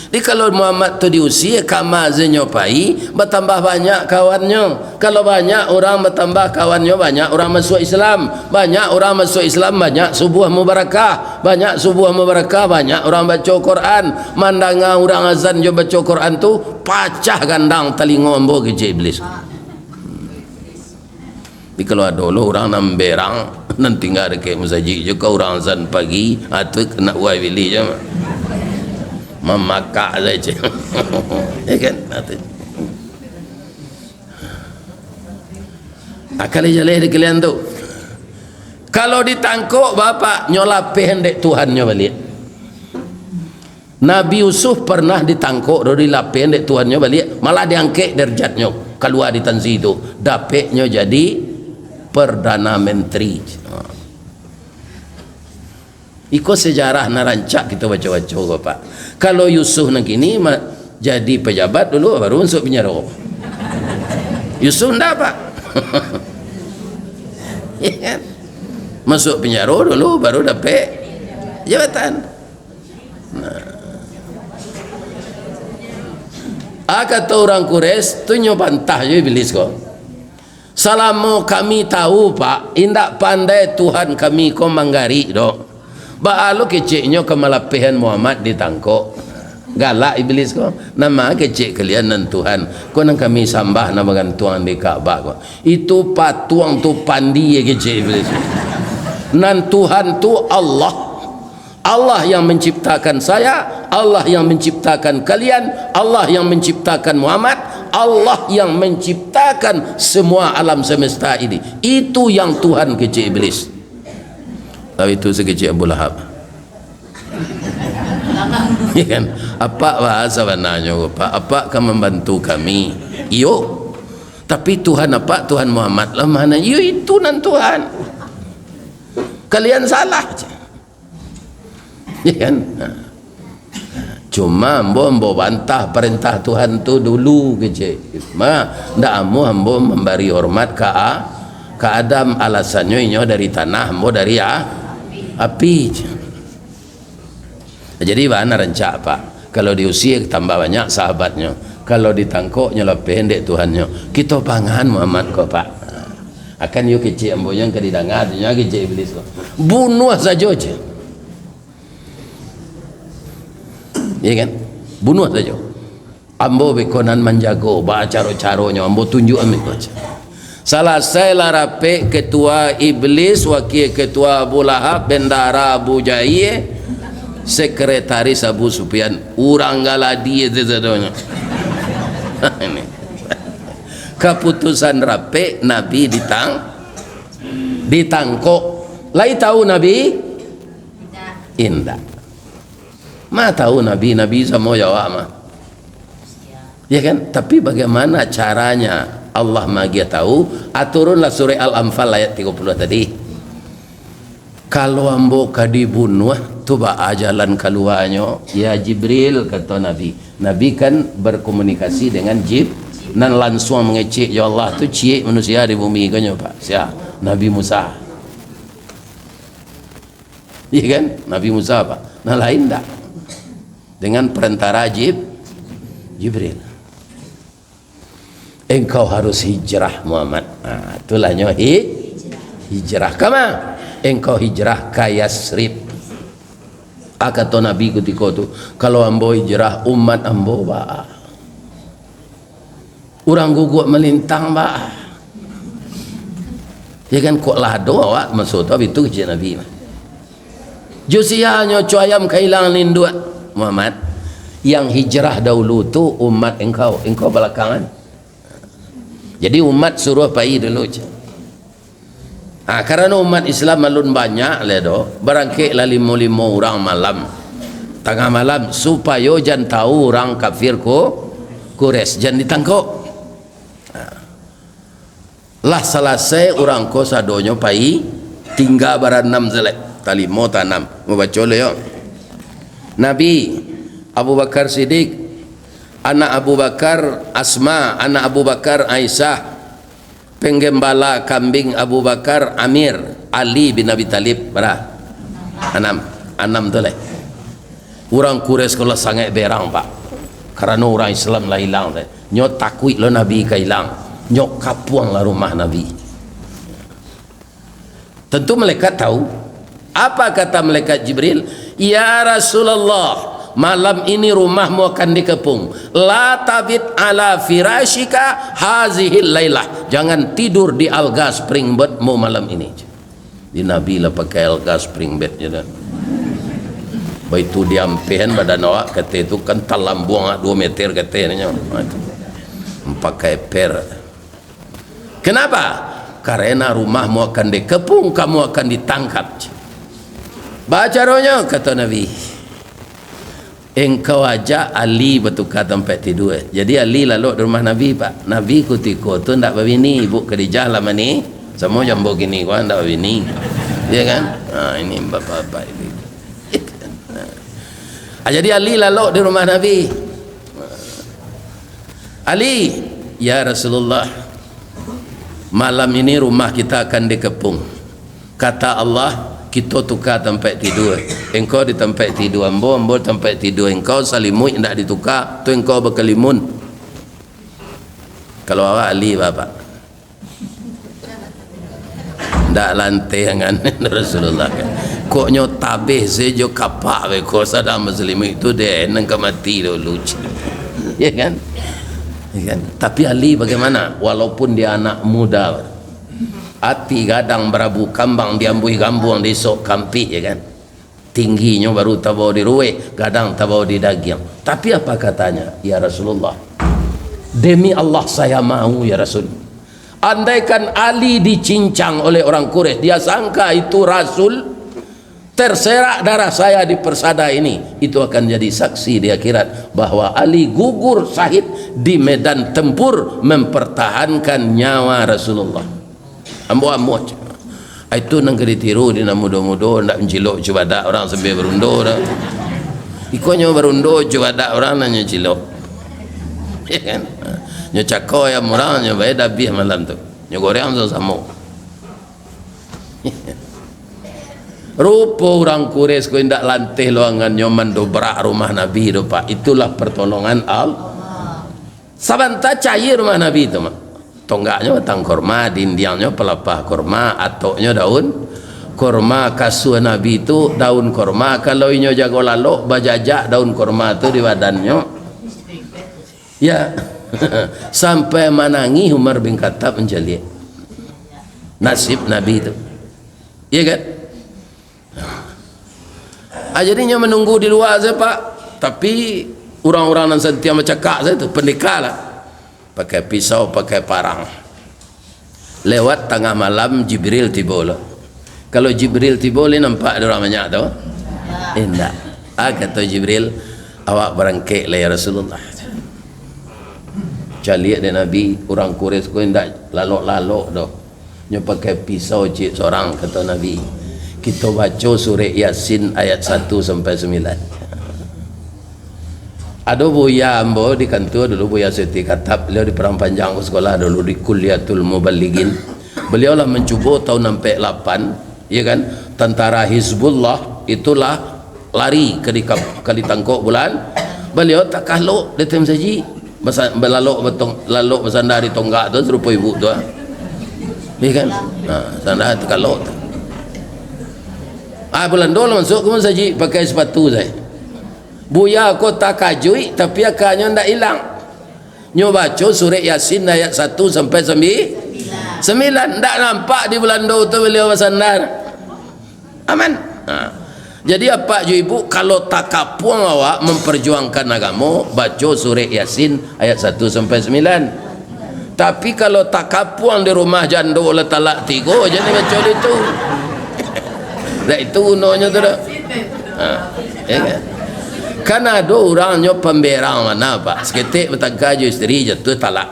Jadi, kalau Muhammad tu diusie, kama sajo nyo pai, batambah banyak kawannyo. Kalau banyak urang batambah kawannyo, banyak urang masuak Islam. Banyak urang masuak Islam, banyak subuah mubarakah. Banyak subuah mubarakah, banyak urang baco Quran. Mandanga urang azan jo baco Quran tu, pacah gandang talingo ambo, kecek iblis. Tapi kalau ado lo urang nan berang, nan tingga dakek masajik jo ka urang azan pagi, ha, tu kena uai bilik je. Mamakak sajo. Ya kan? Ha, tu. Akal jaleh di kalian tu. Kalau ditangkok, Bapak, nyo lapeh dek Tuhannyo baliak. Nabi Yusuf pernah ditangkok, dah dilapeh dek Tuhannyo baliak, malah diangkek derajatnyo, kalua di tansi tu, dapeknyo jadi Perdana Menteri. Ha. Iko sejarah nan rancak kito baco-baco ko, Pak. Kalau Yusuf nan kini ma-, jadi pejabat dulu, baru masuk penjara. Yusuf ndak, Pak. Ya kan? Masuk penjara dulu, baru dapek jabatan. Nah. Ah, kato urang Quraisy, tu nyo bantah jo Iblis ko. Salamo kami tahu, Pak, indak pandai Tuhan kami ko manggarik doh. Baa lo keceknyo ka malapehan Muhammad ditangkok. Galak Iblis ko. Nama kecek kalian nan Tuhan ko nan kami sambah, nan bagantuang di Ka'bah ko? Itu patuang tu pandi, kecek Iblis. Nan Tuhan tu Allah. Allah yang menciptakan saya, Allah yang menciptakan kalian, Allah yang menciptakan Muhammad, Allah yang menciptakan semua alam semesta ini. Itu yang Tuhan, kecek Iblis. Tapi itu sakecek Abu Lahab. Ya kan? Apak bahasa bananyo, Pak. Apak ka mambantu kami. Iyo. Tapi Tuhan apak, Tuhan Muhammad lah mana? Iyo, itu nan Tuhan. Kalian salah. Ya kan? Nah. Cuma ambo, ambo bantah parentah Tuhan tu dulu, kecek. Ma, ndak amuah ambo mambari hormat ka a-, ka Adam, alasannyo inyo dari tanah, ambo dari a-, api. Jadi, bana rancak, Pak. Kalau diusia, tambah banyak sahabatnyo. Kalau ditangkok, nyo lapeh dek Tuhannyo. Kito pangan Muhammad ko, Pak. Akan iyo kecek ambo nyo ka didanga, tu nyo kecek Iblis ko. Bunuah sajo je. Ya kan? Bunuah sajo. Ambo beko nan manjago, baa caro-caronyo, ambo tunjuak ambo ko. Salasai lah rapek, ketua Iblis, wakil ketua Abu Lahab, bendara Abu Jahil, sekretaris Abu Sufyan, urang galadi itu sadonyo. Ini. Kaputusan rapek, Nabi ditang-, ditangkok. Lai tahu Nabi? Indak. Ma tahu Nabi, Nabi samo jo awak mah. Ya kan? Tapi bagaimana caranya Allah magiah tahu? Ah, turunlah surah Al-Anfal ayat tigo puluah tadi. Kalau ambo ka dibunuah, tu baa jalan kaluanyo, ya Jibril, kato Nabi. Nabi kan berkomunikasi dengan Jib-, nan lansuang mangecek jo Allah tu, ciek manusia di bumi ko nyo, Pak. Sia? Nabi Musa. Iya kan? Nabi Musa, Pak. Nah, lain ndak? Dengan perantara Jib-, Jibril. Engkau harus hijrah, Muhammad. Nah, itulah nyo hi-, hijrah. Kama? Engkau hijrah ka Yasrib. Ah, kato Nabi kutiko tu, "Kalau ambo hijrah, umat ambo baa? Urang guguak malintang baa?" Ya kan, kok lah ado awak maso tu, itu kecek Nabi mah. Jo sia nyo co ayam ka ilang induak, Muhammad. Yang hijrah dahulu tu umat engkau, engkau balakangan. Jadi umat suruah pai dulu, cek. Ah, karano umat Islam alun banyak lai do, barangkek lah limo-limo urang malam, tangah malam, supayo jan tahu urang kafir Ku-, Quraisy, jan ditangkok. Ah. Lah salasai urang ko sadonyo pai, tingga baranam se lai. Talimo tanam. Babaco lo yo. Nabi, Abu Bakar Siddiq, anak Abu Bakar Asma, anak Abu Bakar Aisyah, penggembala kambing Abu Bakar Amir, Ali bin Abi Thalib, bara? Anam. Anam tu lai. Urang Quraisy ko lah sangaik berang, Pak. Karano urang Islam lah ilang, deh. Nyo takuik lo Nabi ka ilang. Nyo kapuang lah rumah Nabi. Tentu malaikat tahu. Apa kata malaikat Jibril? "Ya Rasulullah, malam ini rumahmu akan dikepung. La tabit ala firasyika hazihil lailah. Jangan tidur di alga spring bedmu malam ini." Di Nabi lah pakai alga spring bed je dah. Baitu diampehan badan awak, kateh tu kan talambuang awak dua meter kateh nyo. Ha, tu. Pakai per. Kenapa? Karena rumahmu akan dikepung, kamu akan ditangkap. Baa caronyo, kato Nabi. Engkau ajak Ali batuka tampek tidua. Jadi Ali lalok di rumah Nabi, Pak. Nabi kutiko tu ndak babini, Ibu Khadijah lah mani-, Samo jo ambo kini ko ndak babini. Ya kan? Ha, ini bapak-bapak ini. Ha, jadi Ali lalok di rumah Nabi. "Ali, ya Rasulullah, malam ini rumah kita akan dikepung. Kata Allah, kito tuka tampek tidua. Engkau di tampek tidua ambo, ambo di tampek tidua engkau, salimuik indak dituka, tu engkau bakalimun." Kalau awak Ali, Bapak? Ndak lanteh angan Rasulullah kan. Koknyo tabeh sajo kapak beko sadang basalimuik tu deh, nan ka mati dulu. Ya kan? Ya kan? Tapi Ali bagaimana? Walaupun dia anak muda, ati gadang barabu kambang, diambuih gambuang, disok kampih, ya kan? Tingginyo baru tabao di ruweh, gadang tabao di dagiang. Tapi apa katanya, "Ya Rasulullah, demi Allah saya mau, ya Rasul. Andaikan Ali dicincang oleh orang Quraisy, dia sangka itu Rasul, terserak darah saya di persada ini, itu akan jadi saksi di akhirat bahwa Ali gugur syahid di medan tempur mempertahankan nyawa Rasulullah." Ambo amuah. Ai, itu nan ka ditiru di nan mudo-mudo, ndak mancilok cubadak urang sambia barundo dah. Iko nyo barundo cubadak urang nan nyo cilok. Ya kan? Nyo cako ayam urang, nyo bae dah abih malam tu. Nyo goreng samo-samo. Rupo urang Quraisy ko indak lanteh lo angannyo mandobrak rumah Nabi tu, Pak. Itulah pertolongan Allah. Sabanta cayia rumah Nabi tu mah. Tonggaknyo batang korma, dindiangnyo palapah korma, atoknyo daun korma, kasua Nabi tu daun korma. Kalau inyo jago lalok, bajajak daun korma tu di badannyo. Ya. Sampai manangih Umar bin Khattab mancaliak nasib Nabi tu. Ya kan? Ah, jadi nyo manunggu di lua sajo, Pak. Tapi urang-urang nan santiang bacakak sajo tu, pandeka lah. Pakai pisau, pakai parang. Lewat tangah malam, Jibril tibo lo. Kalau Jibril tibo, lai nampak dek urang banyak tu? Indak. Ah, kato Jibril, "Awak barangkek lah, ya Rasulullah." Caliak dek Nabi, urang Quraisy ko indak lalok-lalok doh. Nyo pakai pisau ciek sorang, kato Nabi. Kito baco surek Yasin ayat satu sampai sambilan. Ado buya ambo di kantua dulu, Buya Suti Katap, beliau di Padang Panjang ko sakolah dulu di Kulliyatul Muballighin. Beliau lah mancubo tahun ampek lapan, ya kan, tantara Hizbullah itulah lari ka di-, ka ditangkok bulan. Baliau takalok di ateh masajik. Basa-, balalok batong-, lalok basanda di tonggak tu, sarupo ibu tu, ah. Iya kan? Ha, sanda takalok tu. Ah, Balando lah masuk ka masajik pakai sapatu sajo. Buya ko takajuik, tapi akanyo ndak ilang. Nyo baco surek Yasin ayat satu sampai sambi-, sambilan. Ndak nampak di Balando tu baliau basanda. Aman. Ha. Jadi, apak jo ibu, kalau takapuang awak mamparjuangkan agamo, baco surek Yasin ayat satu sampai sambilan. Tapi, kalau takapuang di rumah jando lah talak tigo, jan dibaco itu. Ndak itu gunonyo tu doh. Ha. Ya kan? Kan ado urang nyo pamberang bana, Pak. Saketek batangka jo isteri, jatuah talak.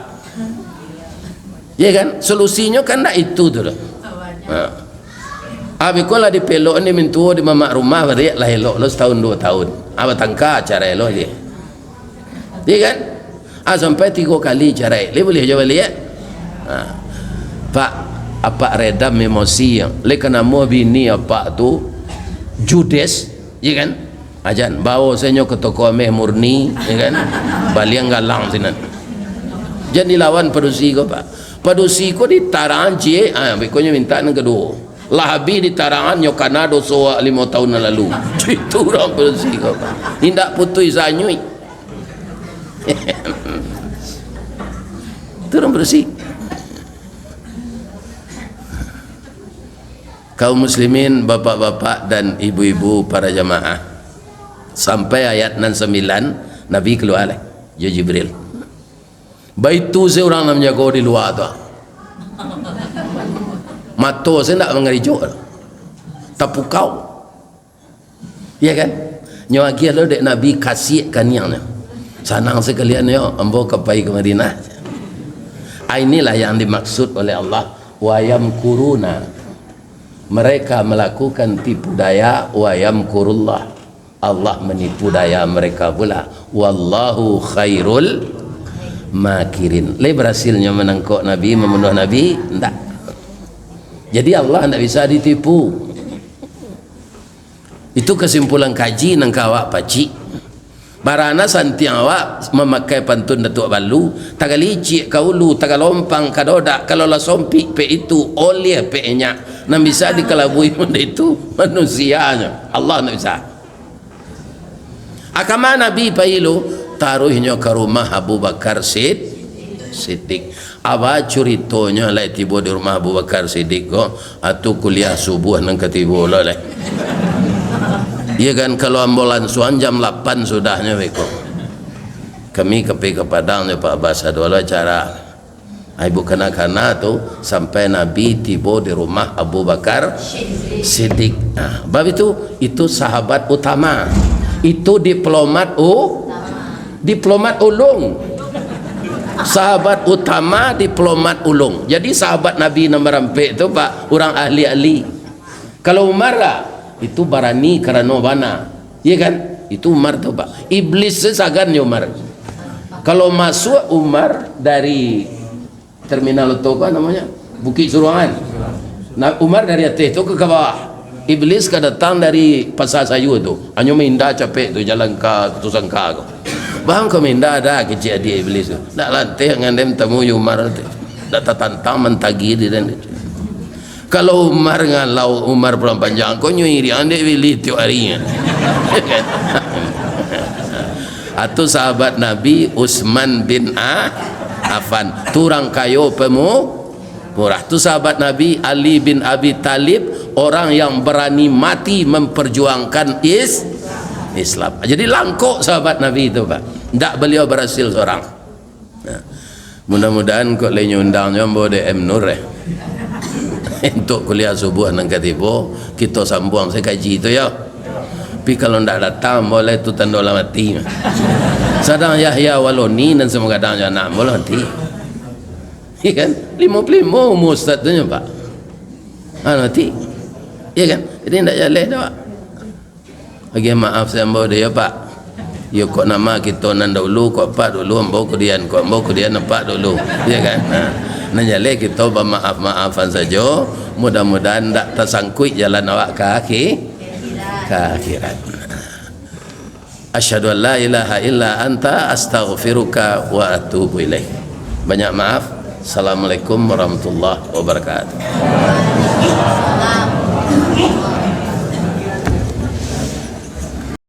Ya kan? Solusinyo kan ndak itu tu doh. Ha. Abih ko lah dipelok ni mintuo di mamak rumah, baliak lah elok lo satahun duo tahun. Ah, batangka carai lo je. Iya kan? Ah, sampai tigo kali carai. Lai buliah jo baliak? Ha. Pak, apak redam emosi. Lai ka namuah bini apak tu judes, iya kan? Ajan, bawo sajo ka toko ameh Murni, ya kan? Baliang galang sinan. Jan dilawan padusi ko, Pak. Padusi ko ditarangan ciek, ah, beko nyo mintak nan kaduo. Lah abih ditarangan, nyo kana doso awak limo tahun nan lalu. Itu urang padusi ko, Pak. Indak putuih sanyuik. Itu urang padusi. Kaum muslimin, bapak-bapak dan ibu-ibu para jamaah, sampai ayat nan sambilan, Nabi kalua lai jo Jibril. Baitu se urang nan manjago di lua tu. Mato se ndak mangarijo, tapukau. Ya kan? Nyo agiah lo dek Nabi kasiak kaniangnyo. Sanang sakalian yo, ambo ka pai ka Madinah. Ah, inilah yang dimaksud oleh Allah, Wa yamkuruna. Mereka melakukan tipu daya, wa yamkurullah. Allah menipu daya mereka pula. Wallahu khairul makirin. Lai barasilnyo manangkok Nabi, mambunuah Nabi? Ndak. Jadi Allah ndak bisa ditipu. Itu kasimpulan kaji nan ka awak pacik. Barana santiang awak mamakai pantun Datuak Balu, tagalicik ka ulu, tagalompang ka dodak, kalau lah sompik pek itu, oliah pek nyak, nan bisa dikalabui model itu manusianyo, Allah ndak bisa. A kama Nabi pai lu, taruihnyo ka rumah Abu Bakar Sid-, Siddiq. Aba curitonyo lai tibo di rumah Abu Bakar Siddiq ko, atu kuliah subuah nan ka tibo lo lai. Iya kan, kalau ambo lansuang jam lapan sudahnyo beko. Kami ka pai ka Padang jo Pak Bas, ado lo acara. Ai, bukan kana-kana tu, sampai Nabi tibo di rumah Abu Bakar Siddiq. Nah, bab itu, itu sahabat utama. Itu diplomat u-, diplomat ulung. Sahabat utama, diplomat ulung. Jadi, sahabat Nabi nan barampek tu, Pak, urang ahli-ahli. Kalau Umar lah, itu barani karano bana. Iya kan? Itu Umar tu, Pak. Iblis tu sagan jo Umar. Kalau masuak Umar dari Terminal Oto ko namonyo? Bukik Suruangan. Nah, Umar dari ateh tu ka, ka bawah. Iblis ka datang dari Pasar Sayua tu. Hanyo maindah capek tu, jalan ka Tusangka ko. Bang, ko maindah dah kecek adiak Iblis tu. Ndak lanteh ngan den tamu jo Umar tu. Ndak tatantang mantagi di den. Kalau Umar ngalau, Umar Pulang Panjang, ko nyo iriang dek Billy tiok ari. Atu sahabat Nabi Utsman bin A-, Affan, tu urang kayo pemu-, murah. Tu sahabat Nabi Ali bin Abi Thalib, orang yang berani mati memperjuangkan is-, Islam. Jadi langkok sahabat Nabi tu, Pak. Ndak beliau berhasil seorang. Nah, mudah-mudahan kok lai nyo undang nyo ambo dek M Nur, eh. Untuk kuliah subuah nan ka tibo, kito sambuang se kaji tu, yo. Tapi kalau ndak datang, ambo lai tu tando lah mati. Sadang Yahya Waloni nan samo gadang jo anak ambo lah mati. Iya kan? Limo puluah limo umua ustaz tu nyo, Pak. Ah, mati. Iya kan? Jadi ndak jaleh doh, Pak. Agiah maaf se ambo dek iyo, Pak. Iyo, kok nama kito nan dahulu, kok Apak dulu, ambo kudian, kok ambo kudian, Apak dulu. Iyo kan? Nah, nan jaleh kito bamaaf-maafan sajo. Mudah-mudahan ndak tasangkuik jalan awak ka akhi-, ka akhirat. Asyhadu an la ilaha illa anta, astaghfiruka wa atubu ilaik. Banyak maaf. Assalamualaikum warahmatullahi wabarakatuh.